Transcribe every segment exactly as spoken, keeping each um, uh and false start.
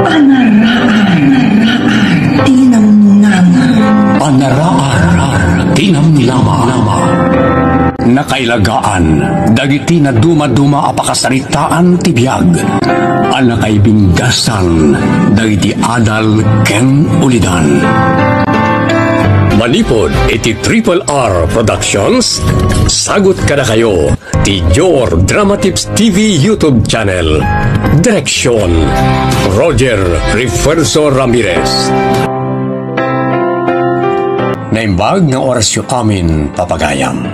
Anaraar ti namnama. Anaraar ti namnama. Nakailagaan dagiti nadumaduma a pakasaritaan ti biag a nakaibindasan dagiti adal ken ulidan. Manipud iti Triple R Productions, sagut kadakayo ti Jor Dramatips T V YouTube channel. Direksyon, Roger Refuerzo Ramirez. Naimbag nga orasyo amin, papagayam.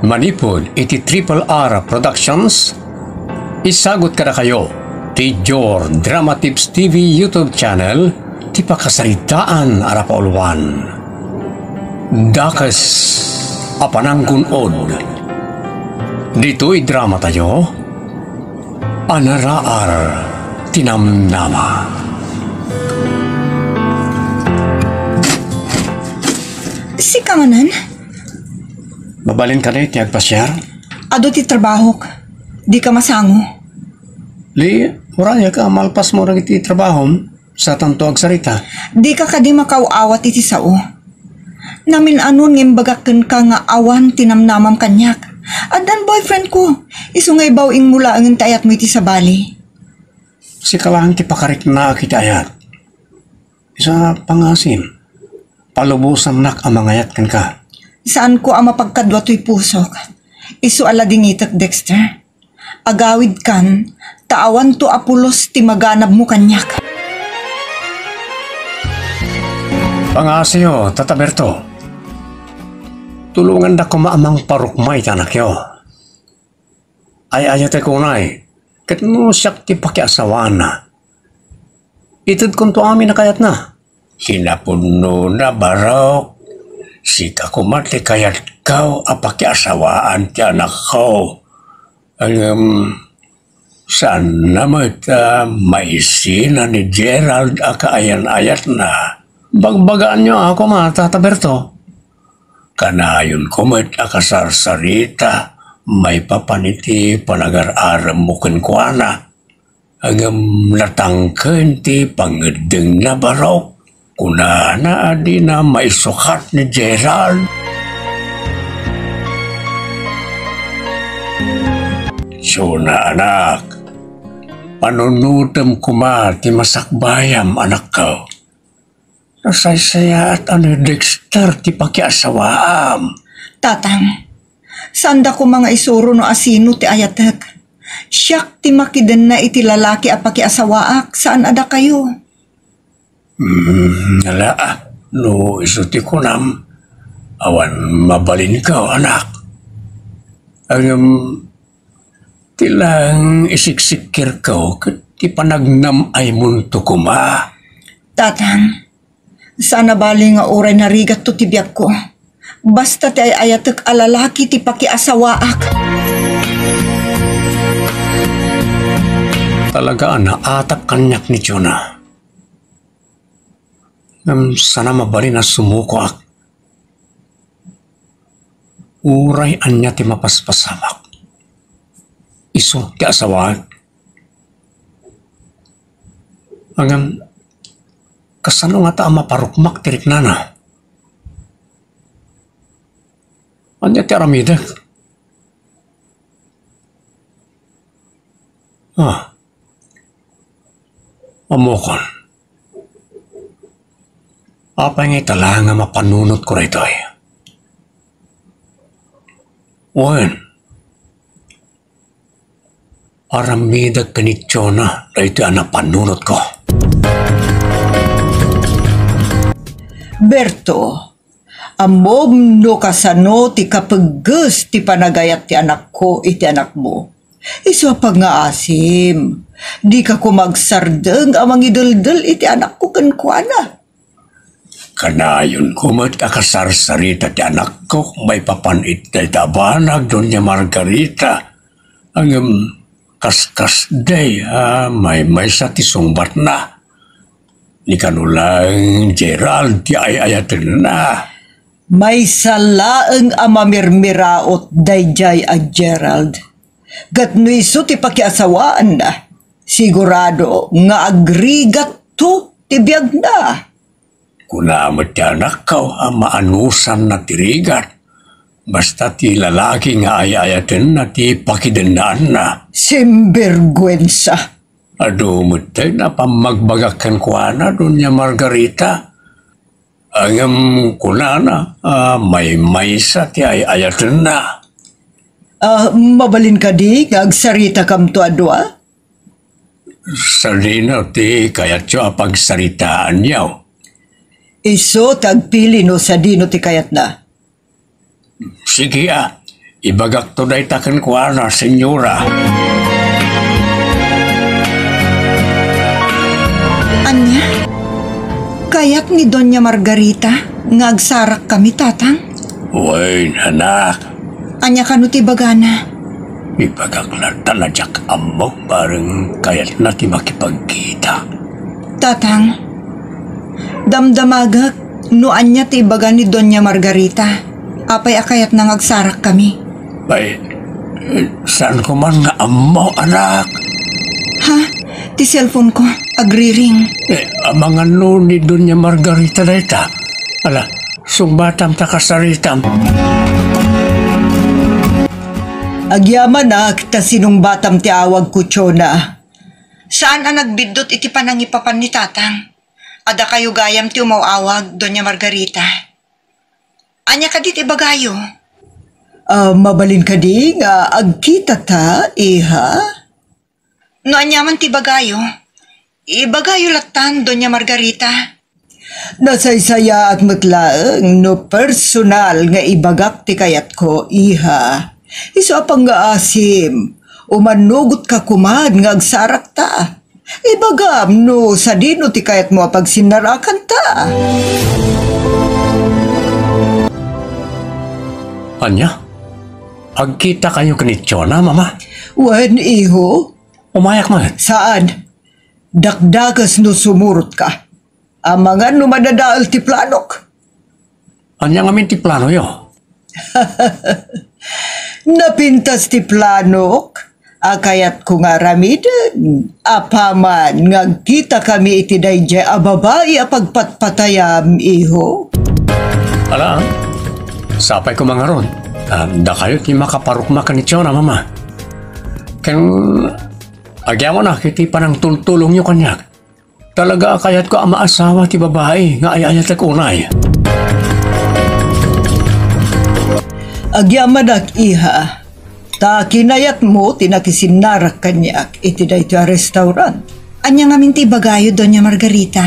Manipud iti Triple R Productions, isagut kadakayo ti Jor Dramatips T V YouTube channel ti pakasaritaan a napauluan. Dakes a pananggun-od. Ditoy dramatayo, Anaraar ti namnama. Sika manen? Mabalin kadi ti agpasiar? Adu ti trabahok. Dika masango. Li, uray ka malpas mo dagiti trabahom. Satanto agsarita. Dika kadi makaaw-awat iti sao. Namin-anon nga imbagak kenka nga awan ti namnamam kaniak. Addan boyfriend ko. Isu nga ibaw-ingmo laengen ti ayatmo iti sabali. Sika laeng ti pakariknaak iti ayat. Isu a pangasim. Palubosannak a mangayat kenka. Saanko a mapagkadua toy pusok. Isu a ladingitek, Dexter. Agawidkan, ta awanto a pulos ti maganabmo kaniak. Pangaasayo, Tata Berto. Tulonganda koma a mangparukma iti anakyo. Ay-ayatek unay, ket no siak ti pakiasawaanna. Itedkonto amin a kayatna. Kinapudnona, barok. Sika koma ti kayatko a pakiasawaan ti anakko. Ngem, saanna met a maisina ni Gerald a kaayan-ayatna. Bagbagaanyo a koma, Tata Berto. Kanayonko met a kasarsarita maipapan iti panagar-aremmo kenkuana. Ngem natangken ti pangngeddengna, barok. Kunana a dina maisukat ni Gerald. Suna, anak, panunotem koma ti masakbayam, anakko. Nasaysayaat a ni Dexter ti pakiasawaam. Tatang, saanda koma nga isuro no asino ti ayatek. Siak ti makidenna iti lalaki a pakiasawaak, saan a dakayo. Hmm, ala, ah, no isu ti kunam, awan mabalinko, anak. Ngem, ti laeng isiksikkerko ket ti panagnam-aymonto koma. Tatang, saan a bali nga uray narigatto ti biagko. Basta ti ay-ayatek a lalaki ti pakiasawaak. Talaga a naatap kaniak ni Jonah. Ngem saan a mabalin a sumukoak. Uray ania ti mapaspasamak, isu ti asawaek. Ngem, kasano ngata a maparukmak ti riknana? Ania ti aramidek? Ah. Ammokon. Apay nga ita laeng a mapanunotko daytoy? Wen, aramidek ken ni Jonah daytoy a napanunotko. Berto, ammom no kasano ti kapegges ti panagayat ti anakko iti anakmo. Isu a pangngaasim, dika koma agsardeng a mangideldel iti anakko kenkuana. Kanayonko met a kasarsarita ti anakko maipapan iti dayta a banag, Doña Margarita. Ngem, kaskasdi a maymaysa ti sungbatna. Ni kano laeng Gerald ti ay-ayatenna. Maysa laeng a mamirmiraot daydiay a Gerald. Ket no isu ti pakiasawaanna, Sigurado nga agrigatto ti biagna. Kuna met ti anakko a maanusanna ti rigat. Basta ti lalaki nga ay-ayatenna ti pakidennaanna. Sinberguensa! Adu met dayta a pammagbagak kenkuana, Doña Margarita. Ngem kunana a maymaysa ti ay-ayatenna. Ah, mabalin kadi nga agsaritakam to a dua? Sadino ti kayatyo a pagsaritaanyo? Isu ti agpili no sadino ti kayatna. Sige a, ibagakto dayta kenkuana, senyora. Ania? Kayat ni Doña Margarita nga agsarakkami, Tatang? Wen, anak. Ania kano ti ibagana? Ibagak latta a diak ammo, bareng kayatna ti makipagkita. Tatang, damdamagek no ania ti ibaga ni Doña Margarita. Apay a kayatna nga agsarakkami? Ay, eh, saanko man nga ammo, anak. Ha? Ti cellphone ko, agriring. Eh, amangan no ni Doña Margarita dayta. Ala, sungbatam ta kasaritam. Agyamanak ta sinungbatam ti awagko, Chona. Saan a nagbiddut iti panangipapan ni Tatang. Adda kayo gayam ti umaw-awag, Doña Margarita. Ania kadi ti ibagayo? Ah, mabalin kadi nga agkitata, iha? No ania man ti ibagayo, ibagayo lattan, Doña Margarita. Nasaysayaat met laeng no personal nga ibagak ti kayatko, iha. Isu a pangngaasim, umannugotka koman nga agsarakta. Ibagam no sadino ti kayatmo a pagsinnarakanta. Ania? Agkitakayo ken ni Chona, Mama? Wen, iho. Umayak man. Saan? Dakdakes no sumurotka. Amangan no madadael ti planok. Ania ngamin ti planoyo? Napintas ti planok a kayatko nga aramiden. Apaman nga agkitakami iti daydiay a babai a pagpatpatayam, iho. Ala, sapay koma ngarud. Ah, dakayo ti makaparukma ken ni Chona, Mama. Ken agyamanak iti panangtultulongyo kaniak. Talaga a kayatko a maasawa ti babai nga ay-ayatek unay. Agyamanak, iha, ta kinayatmo ti nakisinnarak kaniak iti daytoy a restaurant. Ania ngamin ti ibagayo, Doña Margarita?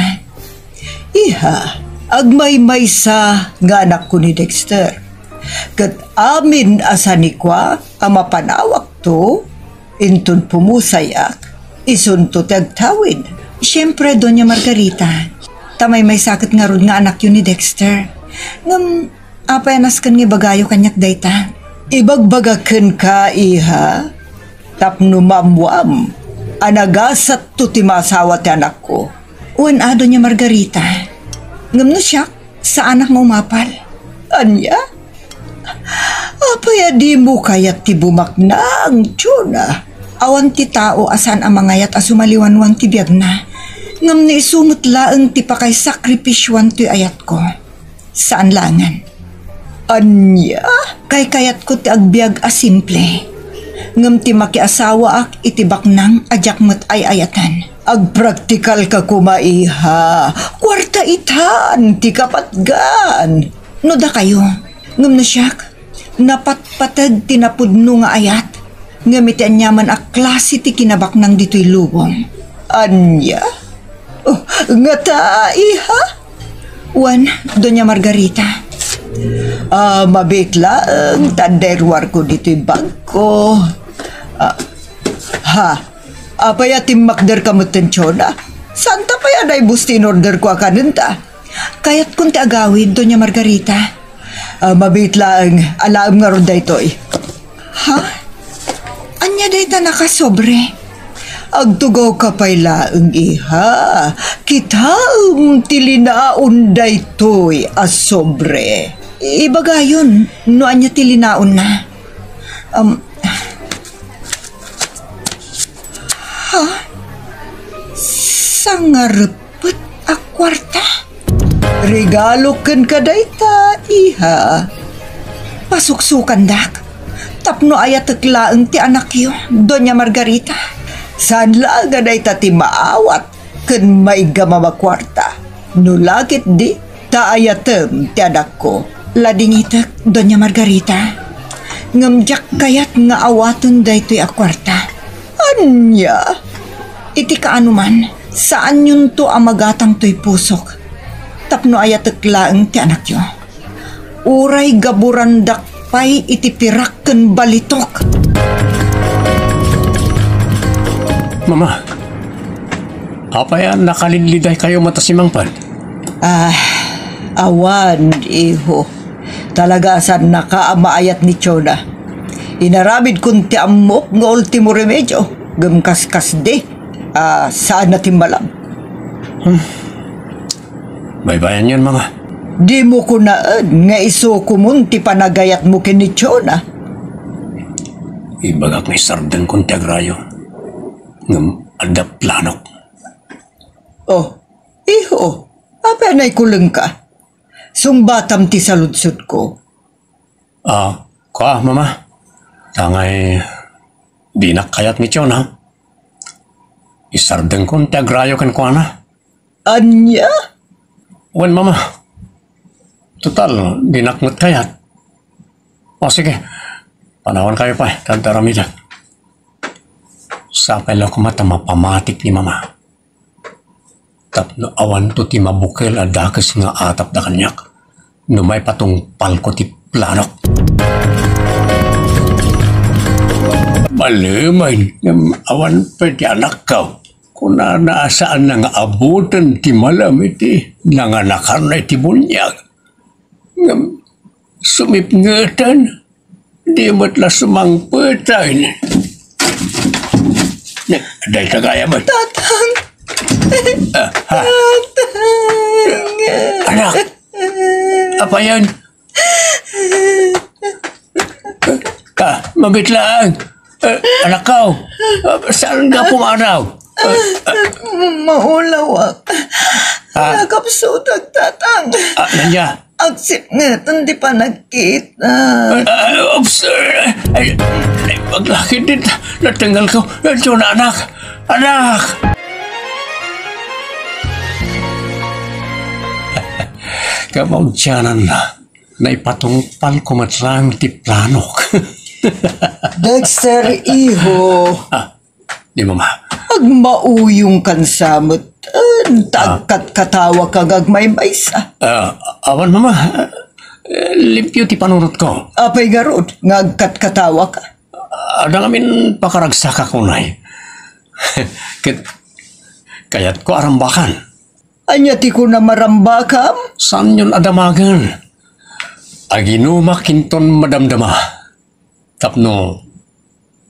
Iha, agmaymaysa nga anakko ni Dexter. Ket amin a sanikua a mapanawakto, inton pumusayak, isunto ti agtawid. Siempre, Doña Margarita, ta maymaysa ket ngarud nga anakyo ni Dexter. Ngem, apay a nasken nga ibagayo kaniak dayta? Ibagbagak kenka, iha, tapno maammoam a nagasatto ti maasawa ti anakko. Wen a, Doña Margarita. Ngem no siak, saanak nga umapal. Ania? Apay a dimo kayat ti bumaknang, Chona? Awan ti tao a saan a mangayat a sumaliwanwan ti biagna. Ngem no isu met laeng ti pakaisakripisioan toy ayatko. Saan laengen. Ania? Kaykayatko ti agbiag a simple. Ngem ti makiasawaak iti baknang a diak met ay-ayaten. Agpraktikalka koma, iha. Kuarta itan ti kapatgan. No dakayo, ngem no siak, napatpateg ti napudno nga ayat. Ngem iti aniaman a klase ti kinabaknang ditoy lubong. Ania? Oh, ngata, iha? Wen, Doña Margarita. Ah, mabiit laeng, ta adda iruarko ditoy bagko. Ah, ha? Apay a timmakderka metten, Chona? Saanta pay a naibus ti inorderko a kanenta? Kayatkon ti agawid, Doña Margarita. Ah, mabiit laeng, alaem ngarud daytoy. Ha? Ania dayta nakasobre? Agtugawka pay laeng, iha. Kitaem ti linaon daytoy a sobre. Ibagayon no ania ti linaonna. Um, ha? Sangareppet a kuarta. Regalo kenka dayta, iha. Pasuksukandak. Tapno ayatek laeng ti anakyo, Doña Margarita. Saan la nga dayta ti maawat ken maiggam a makuarta. No la ketdi, ta ayatem ti anakko. Ladingitek, Doña Margarita. Ngem diak kayat nga awaten daytoy a kuarta. Ania? Iti kaano man, saanyonto a magatang toy pusok. Tapno ayatek laeng ti anakyo. Uray gaburandak pay iti pirak ken balitok. Mama, apay a nakalidlidaykayo mata si Mangpet? Ah, awan, iho. Talaga a saannaka a maayat ni Chona. Inaramidkon ti ammok nga ultimo remedio, ngem kaskasdi, ah, saan a timmalab. Hmm. Baybayanyon, Mama. Dimo kunaen nga isukomon ti panagayatmo ken ni Chona. Ibagak nga isardengkon ti agrayo. Ngem adda planok. Oh, iho, apay a naikulengka? Sungbatam ti saludsodko. Ah, kua, Mama. Tangay dinak kayat ni Chona. Isardengkon ti agrayo kenkuana. Ania? Wen, Mama. Total, dinak met kayat. O, sige. Panawankayo pay, ta aramidek. Sapay la koma ta mapamatik ni Mama. Tapno awanto ti mabukel a dakes nga atapda kaniak, no maipatungpalko ti planok. Malemen, ngem awan pay ti anakko. Kunana a saanna nga abuten ti malem iti nanganakanna iti buniag. Ngem sumipngeten, di met la sumangpeten. Ne, dayta gayam met. Tatang! Ah, ha? Tatang! Anak! Apayan? Ah, mabitlaan. Eh, anakko, ah, saan ka pumanaw? Eh, eh, Maulawak. Ah. Nakapsutag, Tatang. Ah, nanya? Agsipngetan ti panagkita. Ah, ah, oops, sir. Ay, ay, paglakid dit. Natengal ko. Yan, Chona, anak. Anak! Kamaudiananna. Naipatungpalko met laeng ti planok. Dexter, iho. Ah, di, Mama. Agmauyongkan sa met, eh, ta agkatkatawaka nga agmaymaysa. Ah, awan, Mama. Eh, limpio ti panunotko. Apay ngarud nga agkatkatawaka? Adda ngamin pakaragsakak unay. Ket kayatko a rambakan. Ania ti kuna marambakam? Saanyon a damagen. Aginumak inton madamdama. Tapno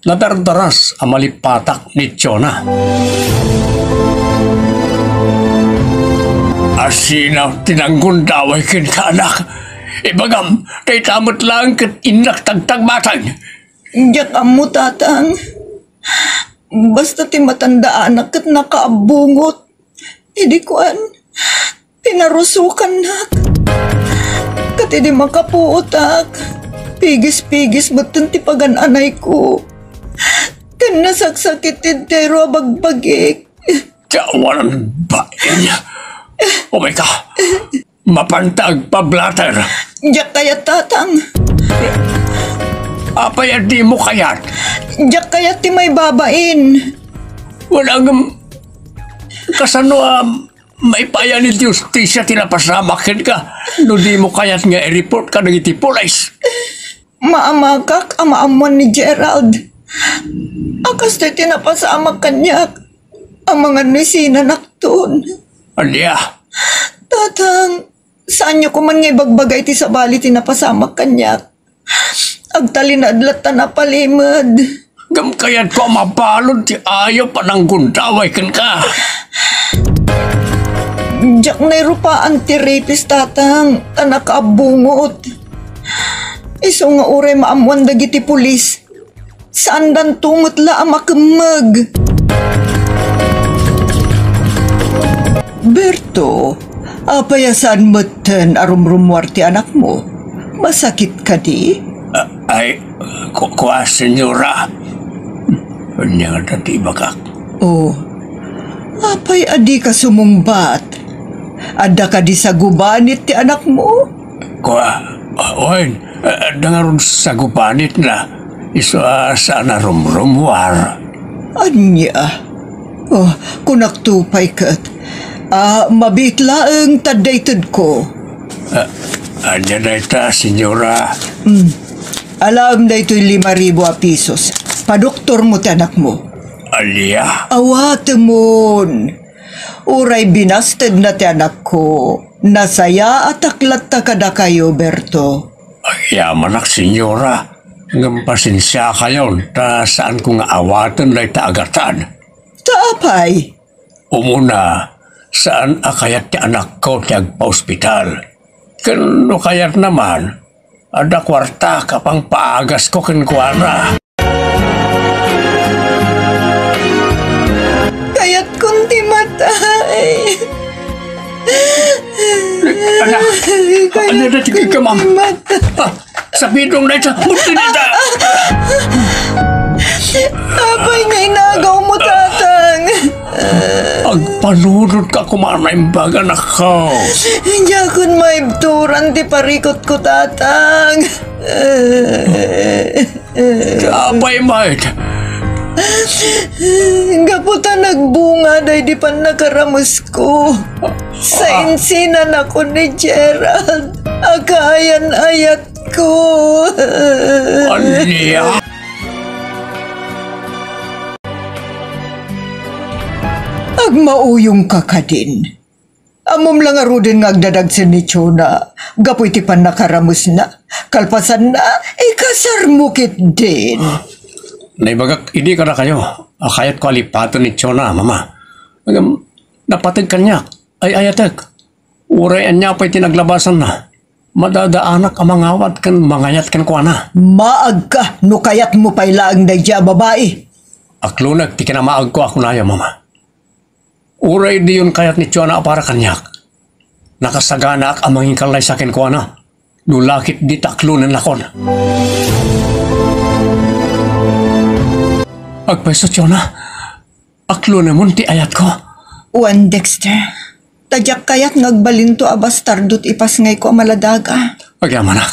nadardaras a malipatak ni Chona. Asino ti nanggundaway kenka, anak? Ibagam, dayta met laeng ket innak tagtagbateng. Diak ammo, Tatang. Basta ti matandaanak ket nakaabbungot. Idi kuan, pinarusokannak. Ket idi makapuotak, pigis-pigis metten ti pagan-anayko. Ken nasaksakit ti entero a bagbagik. Kawanan bain. Umay ka. Mapanta agpablater. Diak kayat, Tatang. Apay a dimo kayat? Diak kayat ti maibabain. Wala ngem kasano a maipayan iti hustisia ti napasamak kenka no dimo kayat nga i-report kadagiti pulis? Maamakak a maammoan ni Gerald a kastoy ti napasamak kaniak amangan no isinanakton. Ania? Tatang, saanyo koman nga ibagbaga iti sabali ti napasamak kaniak. Agtalinaed latta napalimed. Ngem kayatko a mabalud ti ayup a nanggundaway kenka. Diak nairupaan ti rapist, Tatang, ta nakaabbungot. Isu nga uray maammoan dagiti pulis, saandanto met la a makemmeg. Berto, apay a saan metten a rumrummuar ti anakmo? Masakit kadi? Ah, ay, ku-, kua, senyora. Ania ngata ti ibagak? Oh, apay a dika sumungbat? Adda kadi sagubanit ti anakmo? Kua, ah, wen, ah, adda ngarud sagubanitna. Isu a saan a rumrummuar. Ania? Oh, kunakto pay ket. Ah, mabiit laeng ta adda itedko. Ah, ania dayta, senyora? Hmm. Alaem daytoy lima ribu a pisos. Padoktormo ti anakmo. Ania? Awatemon. Uray binastedna ti anakko, nasayaatak latta kadakayo, Berto. Agyamanak, senyora. Ngem pasensiakayon ta saanko nga awaten dayta a gatad. Ta apay? Umuna, saan a kayat ti anakko ti agpaospital. Ken no kayatna man, adda kuarta a pangpaagasko kenkuana. Kayatkon ti matay. Anak, ania dayta ti ikam? Ah, sabidong dayta, muti dayta. Apay nga inagawmo, Tatang? Agpanunotka koma a naimbag, anakko. Diakon maibturan ti parikutko, Tatang. Apay met? Gapu ta nagbunga daydi pannakaramesko. Sainsinanakon ni Gerald a kaayan-ayatko. Ania? Agmauyongka kadin. Ammom la ngaruden nga agdadagsen ni Chona gapu iti pannakaramesna. Kalpasanna, ikasarmo ketdin. Naibagak idi kadakayo a kayatko a lipaten ni Chona, Mama. Ngem napateg kaniak, ay-ayatek. Uray ania pay ti naglabasanna, madadaanak a mangawat ken mangayat kenkuana. Maagka no kayatmo pay laeng daydiay a babai. Aklonek ti kinamaagko a kunayo, Mama. Uray diyon kayat ni Chona a para kaniak, nakasaganaak a mangikallaysa kenkuana no la ketdi ta aklonennakon. Agpayso, Chona, aklonemon ti ayatko. Wen, Dexter, ta diak kayat nga agbalinto a bastardo ti ipasngayko a maladaga. Agyamanak,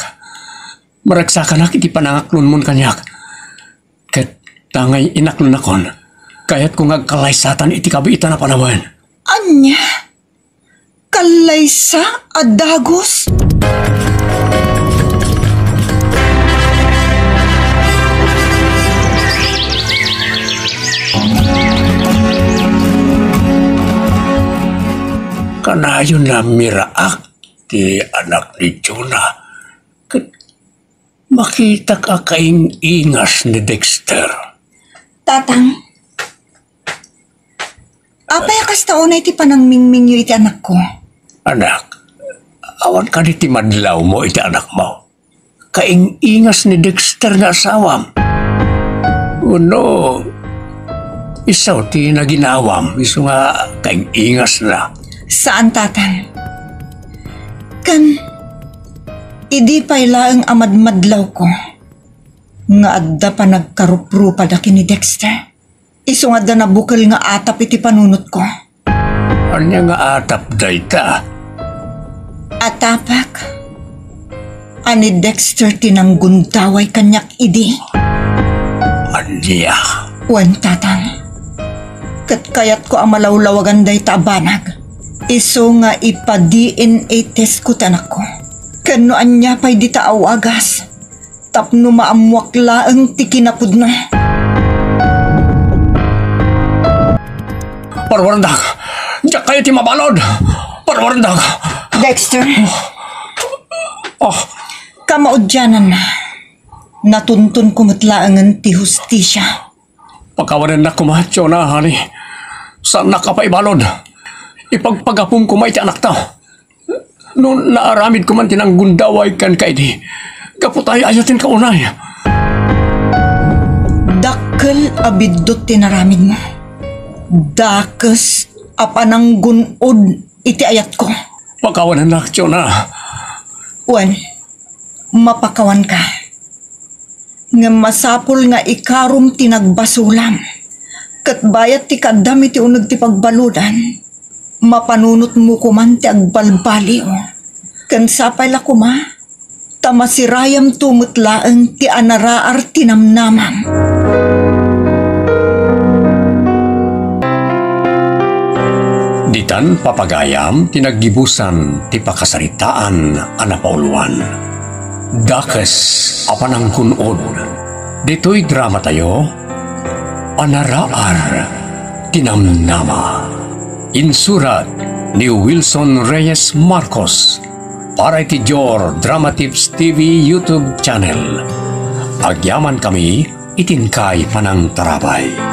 maragsakanak iti panangaklonmon kaniak. Ket tangay inaklonakon, kayatko nga agkallaysatan iti kabiitan a panawen. Ania? Kallaysa a dagus? Kanayon a miraak ti anak ni Jonah ket makitak a kaing-ingas ni Dexter. Tatang, apay a kasta unay ti panangmingmingyo iti anakko? Anak, awan kadi ti madlawmo iti anakmo? Kaing-ingas ni Dexter nga asawam. Wenno, isu ti naginawam, isu nga kaing-ingasna. Saan, Tatang. Ken, idi pay laeng a madmadlawko nga adda panagkaruprupada ken ni Dexter, isu nga adda nabukel nga atap iti panunotko. Ania nga atap dayta? Atapek a ni Dexter ti nanggundaway kaniak idi. Ania? Wen, Tatang. Ket kayatko a malawlawagan dayta a banag. Isu nga ipa-D N A test ko ti anakko. Ken no ania pay dita a wagas, tapno maammoak laeng ti kinapudna. Parwardag! Diak kayo ti mabalud! Parwardag! Dexter. Oh. Kamaudiananna, natunton ko met laengen ti hustisia. Pakawanennak koma, Jonah, honey. Saannak a paibalud. Ipagpagapom koma iti anakta. No naaramid koma ti nanggundaway kenka idi, gapu ta ay-ayatenka unay. Dakkel a biddut ti naramidmo. Dakes a pananggun-od iti ayatko. Pakawanennak, Jonah. Wen, mapakawanka. Ngem masapul nga ikarom ti nagbasolam. Ket bayat ti kaaddam iti uneg ti pagbaludan, mapanunotmo koman ti agbalbaliw. Ken sapay la koma, ta masirayamto met laeng ti anaraar ti namnamam. Ditan papagayam ti naggibusan ti pakasaritaan a napauluan. Dakes a pananggun-od. Ditoy dramatayo, Anaraar ti Namnama. Insurat ni Wilson Reyes Marcos para iti Dior Dramatips T V YouTube channel. Agyaman kami iti inkay panangtarabay.